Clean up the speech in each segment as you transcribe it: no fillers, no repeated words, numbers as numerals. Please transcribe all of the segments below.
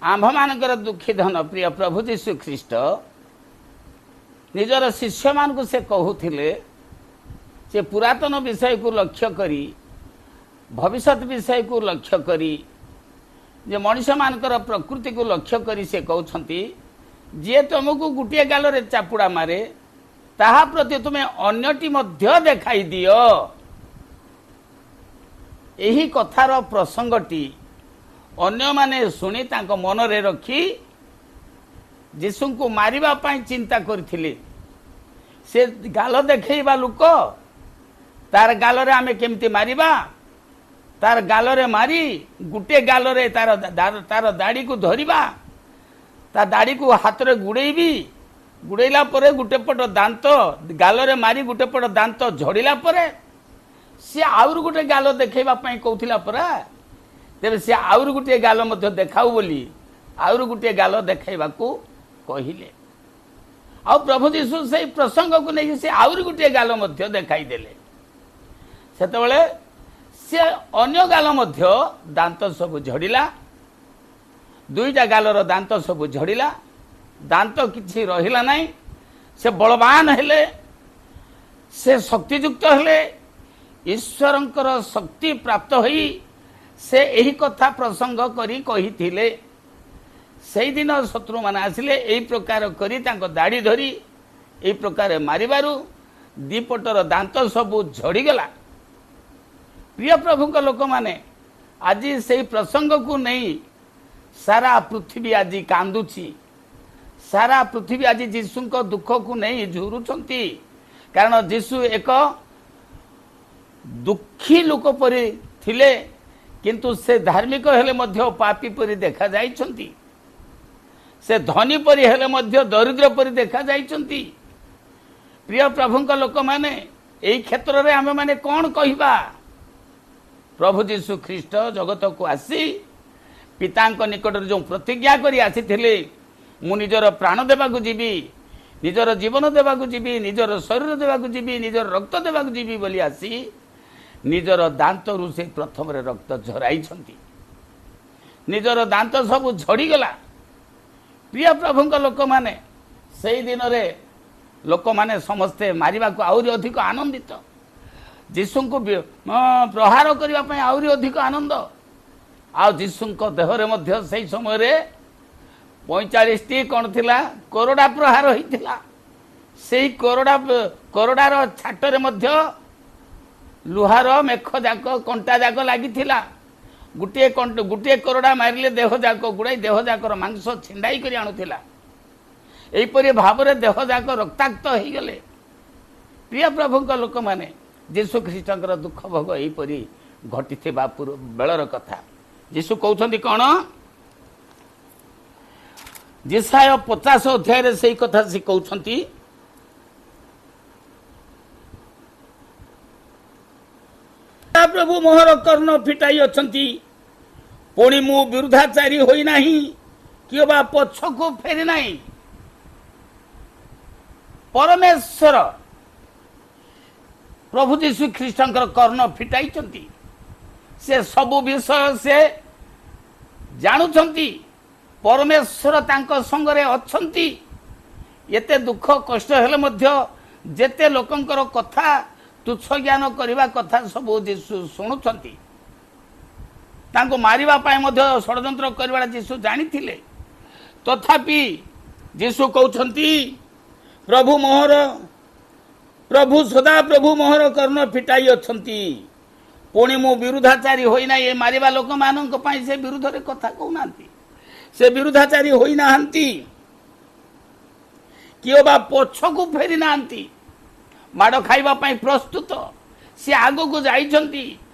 ଆମ୍ଭମାନଙ୍କର ଦୁଃଖୀ ଧନ ପ୍ରିୟ ପ୍ରଭୁ ଯୀଶୁ ଖ୍ରୀଷ୍ଟ ନିଜର ଶିଷ୍ୟମାନଙ୍କୁ ସେ କହୁଥିଲେ ଯେ ପୁରାତନ ବିଷୟକୁ ଲକ୍ଷ୍ୟ କରି, ଭବିଷ୍ୟତ ବିଷୟକୁ ଲକ୍ଷ୍ୟ କରି, ଯେ ମଣିଷମାନଙ୍କର ପ୍ରକୃତିକୁ ଲକ୍ଷ୍ୟ କରି ସେ କହୁଛନ୍ତି, ଯିଏ ତୁମକୁ ଗୋଟିଏ ଗାଲରେ ଚାପୁଡ଼ା ମାରେ, ତାହା ପ୍ରତି ତୁମେ ଅନ୍ୟଟି ମଧ୍ୟ ଦେଖାଇ ଦିଅ। ଏହି କଥାର ପ୍ରସଙ୍ଗଟି ଅନ୍ୟମାନେ ଶୁଣି ତାଙ୍କ ମନରେ ରଖି ଯୀଶୁଙ୍କୁ ମାରିବା ପାଇଁ ଚିନ୍ତା କରିଥିଲେ। ସେ ଗାଲ ଦେଖେଇବା ଲୋକ, ତାର ଗାଲରେ ଆମେ କେମିତି ମାରିବା? ତାର ଗାଲରେ ମାରି ଗୋଟିଏ ଗାଲରେ ତାର ଦାଢ଼ିକୁ ଧରିବା, ତା ଦାଢ଼ିକୁ ହାତରେ ଗୁଡ଼େଇବି, ଗୁଡ଼େଇଲା ପରେ ଗୋଟେ ପଟ ଦାନ୍ତ ଗାଲରେ ମାରି ଗୋଟେ ପଟ ଦାନ୍ତ ଝଡ଼ିଲା ପରେ ସିଏ ଆହୁରି ଗୋଟେ ଗାଲ ଦେଖେଇବା ପାଇଁ କହୁଥିଲା ପରା। ତେବେ ସେ ଆହୁରି ଗୋଟିଏ ଗାଲ ମଧ୍ୟ ଦେଖାଉ ବୋଲି ଆହୁରି ଗୋଟିଏ ଗାଲ ଦେଖାଇବାକୁ କହିଲେ। ଆଉ ପ୍ରଭୁ ଯୀଶୁ ସେଇ ପ୍ରସଙ୍ଗକୁ ନେଇକି ସେ ଆହୁରି ଗୋଟିଏ ଗାଲ ମଧ୍ୟ ଦେଖାଇଦେଲେ। ସେତେବେଳେ ସେ ଅନ୍ୟ ଗାଲ ମଧ୍ୟ ଦାନ୍ତ ସବୁ ଝଡ଼ିଲା। ଦୁଇଟା ଗାଲର ଦାନ୍ତ ସବୁ ଝଡ଼ିଲା, ଦାନ୍ତ କିଛି ରହିଲା ନାହିଁ। ସେ ବଳବାନ ହେଲେ, ସେ ଶକ୍ତିଯୁକ୍ତ ହେଲେ। ଈଶ୍ୱରଙ୍କର ଶକ୍ତି ପ୍ରାପ୍ତ ହୋଇ ସେ ଏହି କଥା ପ୍ରସଙ୍ଗ କରି କହିଥିଲେ। ସେଇଦିନ ଶତ୍ରୁମାନେ ଆସିଲେ, ଏହି ପ୍ରକାର କରି ତାଙ୍କ ଦାଢ଼ି ଧରି ଏହି ପ୍ରକାର ମାରିବାରୁ ଦିପଟର ଦାନ୍ତ ସବୁ ଝଡ଼ିଗଲା। ପ୍ରିୟ ପ୍ରଭୁଙ୍କ ଲୋକମାନେ, ଆଜି ସେଇ ପ୍ରସଙ୍ଗକୁ ନେଇ ସାରା ପୃଥିବୀ ଆଜି କାନ୍ଦୁଛି। ସାରା ପୃଥିବୀ ଆଜି ଯୀଶୁଙ୍କ ଦୁଃଖକୁ ନେଇ ଝୁରୁଛନ୍ତି। କାରଣ ଯୀଶୁ ଏକ ଦୁଃଖୀ ଲୋକ ପରି ଥିଲେ, କିନ୍ତୁ ସେ ଧାର୍ମିକ ହେଲେ ମଧ୍ୟ ପାପୀ ପରି ଦେଖାଯାଇଛନ୍ତି। ସେ ଧନୀ ପରି ହେଲେ ମଧ୍ୟ ଦରିଦ୍ର ପରି ଦେଖାଯାଇଛନ୍ତି। ପ୍ରିୟ ପ୍ରଭୁଙ୍କ ଲୋକମାନେ, ଏଇ କ୍ଷେତ୍ରରେ ଆମେମାନେ କ'ଣ କହିବା? ପ୍ରଭୁ ଯୀଶୁ ଖ୍ରୀଷ୍ଟ ଜଗତକୁ ଆସି ପିତାଙ୍କ ନିକଟରେ ଯେଉଁ ପ୍ରତିଜ୍ଞା କରି ଆସିଥିଲେ, ମୁଁ ନିଜର ପ୍ରାଣ ଦେବାକୁ ଯିବି, ନିଜର ଜୀବନ ଦେବାକୁ ଯିବି, ନିଜର ଶରୀର ଦେବାକୁ ଯିବି, ନିଜର ରକ୍ତ ଦେବାକୁ ଯିବି ବୋଲି ଆସି ନିଜର ଦାନ୍ତରୁ ସେ ପ୍ରଥମରେ ରକ୍ତ ଝରାଇଛନ୍ତି। ନିଜର ଦାନ୍ତ ସବୁ ଝଡ଼ିଗଲା। ପ୍ରିୟ ପ୍ରଭୁଙ୍କ ଲୋକମାନେ, ସେଇ ଦିନରେ ଲୋକମାନେ ସମସ୍ତେ ମାରିବାକୁ ଆହୁରି ଅଧିକ ଆନନ୍ଦିତ, ଯୀଶୁଙ୍କୁ ପ୍ରହାର କରିବା ପାଇଁ ଆହୁରି ଅଧିକ ଆନନ୍ଦ। ଆଉ ଯୀଶୁଙ୍କ ଦେହରେ ମଧ୍ୟ ସେଇ ସମୟରେ 45ଟି କ'ଣ ଥିଲା, କୋରଡ଼ା ପ୍ରହାର ହେଇଥିଲା। ସେଇ କୋରଡ଼ାର ଛାଟରେ ମଧ୍ୟ ଲୁହାର ମେଖ ଯାକ, କଣ୍ଟା ଯାକ ଲାଗିଥିଲା। ଗୋଟିଏ କୋରଡ଼ା ମାରିଲେ ଦେହ ଯାକ ଗୁଡ଼ାଇ ଦେହ ଯାକର ମାଂସ ଛିଣ୍ଡାଇ କରି ଆଣୁଥିଲା। ଏହିପରି ଭାବରେ ଦେହ ଯାକ ରକ୍ତାକ୍ତ ହେଇଗଲେ। ପ୍ରିୟ ପ୍ରଭୁଙ୍କ ଲୋକମାନେ, ଯୀଶୁ ଖ୍ରୀଷ୍ଟଙ୍କର ଦୁଃଖ ଭୋଗ ଏହିପରି ଘଟିଥିବା ବେଳର କଥା ଯୀଶୁ କହୁଛନ୍ତି କ'ଣ? ଯିଶାଇୟ 50 ଅଧ୍ୟାୟରେ ସେଇ କଥା ସେ କହୁଛନ୍ତି। ପ୍ରଭୁ ମୋହର କର୍ଣ୍ଣ ଫିଟାଇ ଅଛନ୍ତି, ପୁଣି ମୁଁ ବିରୁଦ୍ଧାଚାରୀ ହୋଇନାହିଁ କିମ୍ବା ପଛକୁ ଫେରି ନାହିଁ। ପରମେଶ୍ୱର ପ୍ରଭୁ ଯୀଶୁ ଖ୍ରୀଷ୍ଟଙ୍କର କର୍ଣ୍ଣ ଫିଟାଇଛନ୍ତି। ସେ ସବୁ ବିଷୟ ସେ ଜାଣୁଛନ୍ତି। ପରମେଶ୍ୱର ତାଙ୍କ ସଙ୍ଗରେ ଅଛନ୍ତି। ଏତେ ଦୁଃଖ କଷ୍ଟ ହେଲେ ମଧ୍ୟ ଯେତେ ଲୋକଙ୍କର କଥା ତୁଚ୍ଛ ଜ୍ଞାନ କରିବା କଥା ସବୁ ଯୀଶୁ ଶୁଣୁଛନ୍ତି। ତାଙ୍କୁ ମାରିବା ପାଇଁ ମଧ୍ୟ ଷଡ଼ଯନ୍ତ୍ର କରିବାଟା ଯୀଶୁ ଜାଣିଥିଲେ। ତଥାପି ଯୀଶୁ କହୁଛନ୍ତି, ପ୍ରଭୁ ସଦା ପ୍ରଭୁ ମୋହର କର୍ଣ୍ଣ ଫିଟାଇ ଅଛନ୍ତି, ପୁଣି ମୁଁ ବିରୁଦ୍ଧାଚାରୀ ହୋଇନାହିଁ। ଏ ମାରିବା ଲୋକମାନଙ୍କ ପାଇଁ ସେ ବିରୁଦ୍ଧରେ କଥା କହୁନାହାନ୍ତି। ସେ ବିରୁଦ୍ଧାଚାରୀ ହୋଇନାହାନ୍ତି କିଏ ବା ପଛକୁ ଫେରି ନାହାନ୍ତି। ମାଡ଼ ଖାଇବା ପାଇଁ ପ୍ରସ୍ତୁତ, ସେ ଆଗକୁ ଯାଇଛନ୍ତି।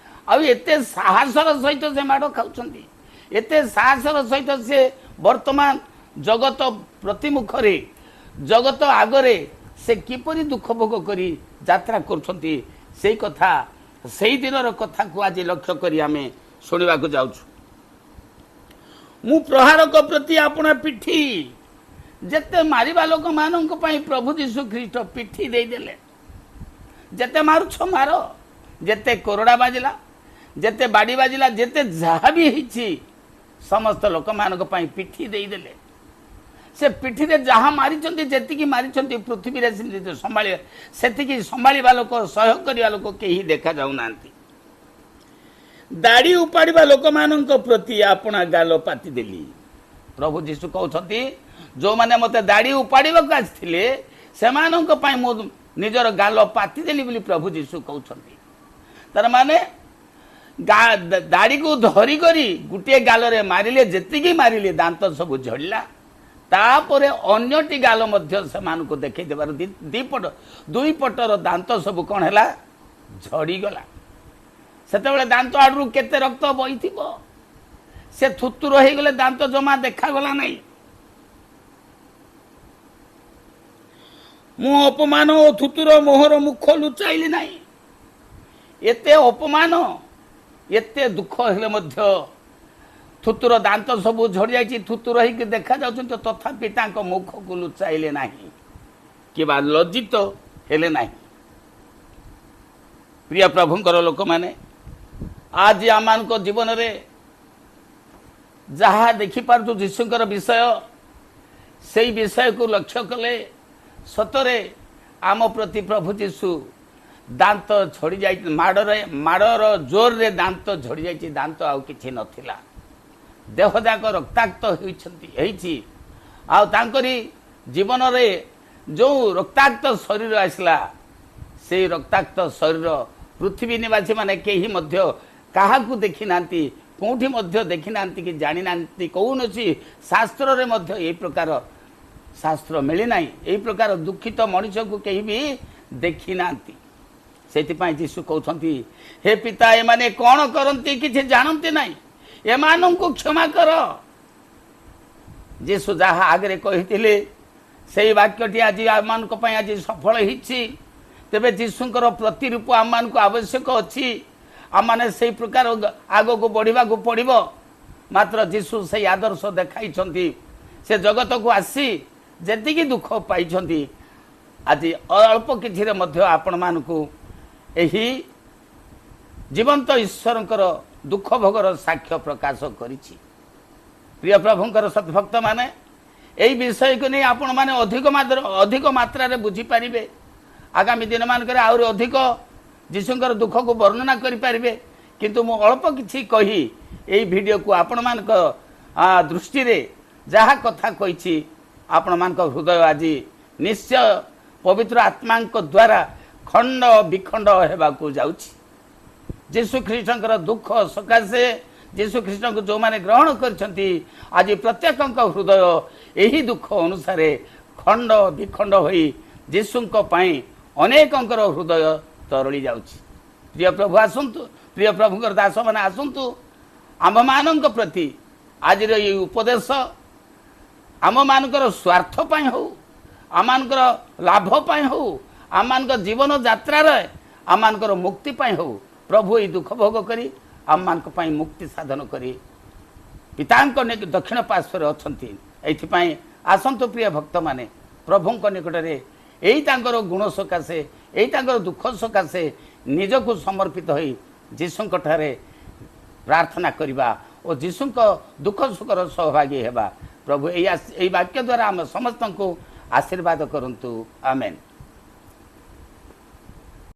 ଆଉ ଏତେ ସାହସର ସହିତ ସେ ମାଡ଼ ଖାଉଛନ୍ତି, ଏତେ ସାହସର ସହିତ ସେ ବର୍ତ୍ତମାନ ଜଗତ ପ୍ରତିମୁଖରେ, ଜଗତ ଆଗରେ ସେ କିପରି ଦୁଃଖ ଭୋଗ କରି ଯାତ୍ରା କରୁଛନ୍ତି, ସେଇ କଥା, ସେଇ ଦିନର କଥାକୁ ଆଜି ଲକ୍ଷ୍ୟ କରି ଆମେ ଶୁଣିବାକୁ ଯାଉଛୁ। ମୁଁ ପ୍ରହାରକ ପ୍ରତି ଆପଣା ପିଠି, ଯେତେ ମାରିବା ଲୋକମାନଙ୍କ ପାଇଁ ପ୍ରଭୁ ଯୀଶୁ ଖ୍ରୀଷ୍ଟ ପିଠି ଦେଇଦେଲେ। ଯେତେ ମାରୁଛ ମାର, ଯେତେ କୋରଡ଼ା ବାଜିଲା, ଯେତେ ବାଡ଼ି ବାଜିଲା, ଯେତେ ଯାହା ବି ହେଇଛି, ସମସ୍ତ ଲୋକମାନଙ୍କ ପାଇଁ ପିଠି ଦେଇଦେଲେ। ସେ ପିଠିରେ ଯାହା ମାରିଛନ୍ତି, ଯେତିକି ମାରିଛନ୍ତି, ପୃଥିବୀରେ ସେମିତି ସମ୍ଭାଳି ସେତିକି ସମ୍ଭାଳିବା ଲୋକ, ସହ୍ୟ କରିବା ଲୋକ କେହି ଦେଖାଯାଉନାହାନ୍ତି। ଦାଢ଼ି ଉପାଡ଼ିବା ଲୋକମାନଙ୍କ ପ୍ରତି ଆପଣା ଗାଲ ପାତିଦେଲି। ପ୍ରଭୁ ଯୀଶୁ କହୁଛନ୍ତି, ଯେଉଁମାନେ ମୋତେ ଦାଢ଼ି ଉପାଡ଼ିବାକୁ ଆସିଥିଲେ, ସେମାନଙ୍କ ପାଇଁ ମୁଁ ନିଜର ଗାଲ ପାତିଦେଲି ବୋଲି ପ୍ରଭୁ ଯୀଶୁ କହୁଛନ୍ତି। ତାର ମାନେ ଦାଢ଼ିକୁ ଧରିକରି ଗୋଟିଏ ଗାଲରେ ମାରିଲେ, ଯେତିକି ମାରିଲେ ଦାନ୍ତ ସବୁ ଝଡ଼ିଲା। ତାପରେ ଅନ୍ୟଟି ଗାଲ ମଧ୍ୟ ସେମାନଙ୍କୁ ଦେଖେଇ ଦେବାରୁ ଦିପଟ, ଦୁଇ ପଟର ଦାନ୍ତ ସବୁ କ'ଣ ହେଲା? ଝଡ଼ିଗଲା। ସେତେବେଳେ ଦାନ୍ତ ଆଡ଼ରୁ କେତେ ରକ୍ତ ବହିଥିବ। ସେ ଥୁତୁର ହେଇଗଲେ, ଦାନ୍ତ ଜମା ଦେଖାଗଲା ନାହିଁ। ମୁଁ ଅପମାନ ଓ ଥୁତୁର ମୋହର ମୁଖ ଲୁଚାଇଲି ନାହିଁ। ଏତେ ଅପମାନ, ଏତେ ଦୁଃଖ ହେଲେ ମଧ୍ୟ, ଥୁତୁର ଦାନ୍ତ ସବୁ ଝଡ଼ିଯାଇଛି, ଥୁତୁର ହେଇକି ଦେଖାଯାଉଛନ୍ତି, ତଥାପି ତାଙ୍କ ମୁଖକୁ ଲୁଚାଇଲେ ନାହିଁ କିମ୍ବା ଲଜ୍ଜିତ ହେଲେ ନାହିଁ। ପ୍ରିୟ ପ୍ରଭୁଙ୍କର ଲୋକମାନେ, ଆଜି ଆମମାନଙ୍କ ଜୀବନରେ ଯାହା ଦେଖିପାରୁଛୁ ଯୀଶୁଙ୍କର ବିଷୟ, ସେଇ ବିଷୟକୁ ଲକ୍ଷ୍ୟ କଲେ ସତରେ ଆମ ପ୍ରତି ପ୍ରଭୁ ଯୀଶୁ ଦାନ୍ତ ଝଡ଼ି ଯାଇ, ମାଡ଼ରେ, ମାଡ଼ର ଜୋରରେ ଦାନ୍ତ ଝଡ଼ି ଯାଇଛି, ଦାନ୍ତ ଆଉ କିଛି ନଥିଲା, ଦେହ ଯାକ ରକ୍ତାକ୍ତ ହୋଇଛନ୍ତି, ହେଇଛି। ଆଉ ତାଙ୍କରି ଜୀବନରେ ଯେଉଁ ରକ୍ତାକ୍ତ ଶରୀର ଆସିଲା, ସେଇ ରକ୍ତାକ୍ତ ଶରୀର ପୃଥିବୀ ନିବାସୀମାନେ କେହି ମଧ୍ୟ କାହାକୁ ଦେଖିନାହାନ୍ତି, କେଉଁଠି ମଧ୍ୟ ଦେଖିନାହାନ୍ତି କି ଜାଣିନାହାନ୍ତି। କୌଣସି ଶାସ୍ତ୍ରରେ ମଧ୍ୟ ଏଇ ପ୍ରକାର ଶାସ୍ତ୍ର ମିଳିନାହିଁ। ଏଇ ପ୍ରକାର ଦୁଃଖିତ ମଣିଷକୁ କେହି ବି ଦେଖିନାହାନ୍ତି। ସେଥିପାଇଁ ଯୀଶୁ କହୁଛନ୍ତି, ହେ ପିତା, ଏମାନେ କ'ଣ କରନ୍ତି କିଛି ଜାଣନ୍ତି ନାହିଁ, ଏମାନଙ୍କୁ କ୍ଷମା କର। ଯୀଶୁ ଯାହା ଆଗରେ କହିଥିଲେ, ସେଇ ବାକ୍ୟଟି ଆଜି ଆମମାନଙ୍କ ପାଇଁ ଆଜି ସଫଳ ହେଇଛି। ତେବେ ଯୀଶୁଙ୍କର ପ୍ରତିରୂପ ଆମମାନଙ୍କୁ ଆବଶ୍ୟକ ଅଛି। ଆମମାନେ ସେଇ ପ୍ରକାର ଆଗକୁ ବଢ଼ିବାକୁ ପଡ଼ିବ। ମାତ୍ର ଯୀଶୁ ସେଇ ଆଦର୍ଶ ଦେଖାଇଛନ୍ତି। ସେ ଜଗତକୁ ଆସି ଯେତିକି ଦୁଃଖ ପାଇଛନ୍ତି, ଆଜି ଅଳ୍ପ କିଛିରେ ମଧ୍ୟ ଆପଣମାନଙ୍କୁ ଏହି ଜୀବନ୍ତ ଈଶ୍ୱରଙ୍କର ଦୁଃଖ ଭୋଗର ସାକ୍ଷ୍ୟ ପ୍ରକାଶ କରିଛି। ପ୍ରିୟ ପ୍ରଭୁଙ୍କର ସଦ୍ଭକ୍ତମାନେ, ଏଇ ବିଷୟକୁ ନେଇ ଆପଣମାନେ ଅଧିକ ମାତ୍ରାରେ ବୁଝିପାରିବେ। ଆଗାମୀ ଦିନମାନଙ୍କରେ ଆହୁରି ଅଧିକ ଯୀଶୁଙ୍କର ଦୁଃଖକୁ ବର୍ଣ୍ଣନା କରିପାରିବେ। କିନ୍ତୁ ମୁଁ ଅଳ୍ପ କିଛି କହି ଏଇ ଭିଡ଼ିଓକୁ ଆପଣମାନଙ୍କ ଦୃଷ୍ଟିରେ ଯାହା କଥା କହିଛି, ଆପଣମାନଙ୍କ ହୃଦୟ ଆଜି ନିଶ୍ଚୟ ପବିତ୍ର ଆତ୍ମାଙ୍କ ଦ୍ୱାରା ଖଣ୍ଡ ବିଖଣ୍ଡ ହେବାକୁ ଯାଉଛି। ଯୀଶୁ ଖ୍ରୀଷ୍ଟଙ୍କର ଦୁଃଖ ସକାଶେ ଯୀଶୁ ଖ୍ରୀଷ୍ଟଙ୍କୁ ଯେଉଁମାନେ ଗ୍ରହଣ କରିଛନ୍ତି, ଆଜି ପ୍ରତ୍ୟେକଙ୍କ ହୃଦୟ ଏହି ଦୁଃଖ ଅନୁସାରେ ଖଣ୍ଡ ବିଖଣ୍ଡ ହୋଇ ଯୀଶୁଙ୍କ ପାଇଁ ଅନେକଙ୍କର ହୃଦୟ ତରଳି ଯାଉଛି। ପ୍ରିୟ ପ୍ରଭୁ ଆସନ୍ତୁ, ପ୍ରିୟ ପ୍ରଭୁଙ୍କର ଦାସମାନେ ଆସନ୍ତୁ, ଆମ୍ଭମାନଙ୍କ ପ୍ରତି ଆଜିର ଏଇ ଉପଦେଶ ଆମମାନଙ୍କର ସ୍ୱାର୍ଥ ପାଇଁ ହଉ, ଆମମାନଙ୍କର ଲାଭ ପାଇଁ ହଉ, ଆମମାନଙ୍କ ଜୀବନ ଯାତ୍ରାରେ ଆମମାନଙ୍କର ମୁକ୍ତି ପାଇଁ ହଉ, ପ୍ରଭୁ ଏଇ ଦୁଃଖ ଭୋଗ କରି ଆମମାନଙ୍କ ପାଇଁ ମୁକ୍ତି ସାଧନ କରି ପିତାଙ୍କ ଦକ୍ଷିଣ ପାର୍ଶ୍ୱରେ ଅଛନ୍ତି। ଏଇଥିପାଇଁ ଆସନ୍ତୁ ପ୍ରିୟ ଭକ୍ତମାନେ, ପ୍ରଭୁଙ୍କ ନିକଟରେ ଏଇ ତାଙ୍କର ଗୁଣ ସକାଶେ, ଏଇ ତାଙ୍କର ଦୁଃଖ ସକାଶେ ନିଜକୁ ସମର୍ପିତ ହୋଇ ଯୀଶୁଙ୍କ ଠାରେ ପ୍ରାର୍ଥନା କରିବା ଓ ଯୀଶୁଙ୍କ ଦୁଃଖ ସୁଖର ସହଭାଗୀ ହେବା। ପ୍ରଭୁ ଏଇ ବାକ୍ୟ ଦ୍ୱାରା ଆମ ସମସ୍ତଙ୍କୁ ଆଶୀର୍ବାଦ କରନ୍ତୁ। ଆମେନ୍।